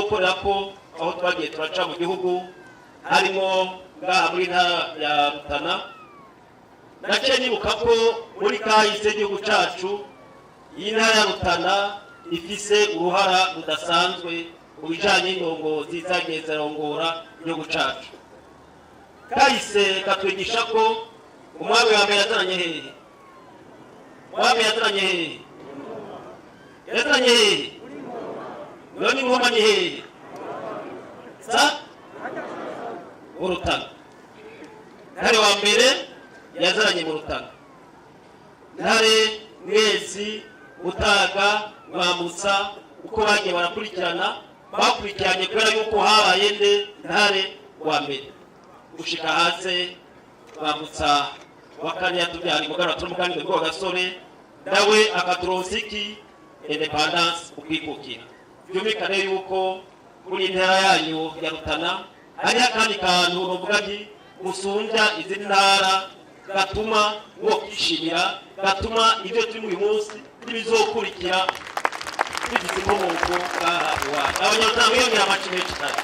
Tuzokorera ko aho twagiye turaca mu gihugu, harimo ngaha muri ntara ya Rutana. Naciye nibuka ko muri kahise igihugu cacu, iyi ntara ya Rutana ifise uruhara rudasanzwe mu bijanye n'indongozi zagiye zirongora igihugu cacu. Kahise katwigisha ko umwami wa mbere yazananye hehe? Umwami yazananye hehe? Yazananye hehe? None ingoma ni hehe? Sa mu Rutana. Ntare wa mbere yazananye mu Rutana, Ntare Mwezi, Mutaga, Mwambutsa, uko bagiye barakurikirana, bakurikiranye kubera yuko habaye nde? Ntare wa mbere gushika hasi Mwambutsa wa kane yatubyara umuganwa turamuganira rwa gasore, nawe akaturonsa iki? Indépendance, ukwikukira. Byumvikane yuko muri intara yanyu ya Rutana hariho akandi kantu bavuga nti musumbya izindi ntara, gatuma mwokishimira, gatuma ibyo turi uyu munsi n'ibizokurikira bifite inkomoko ngaha iwacu. Abanyarwanda mwiyongera amaci menshi cyane.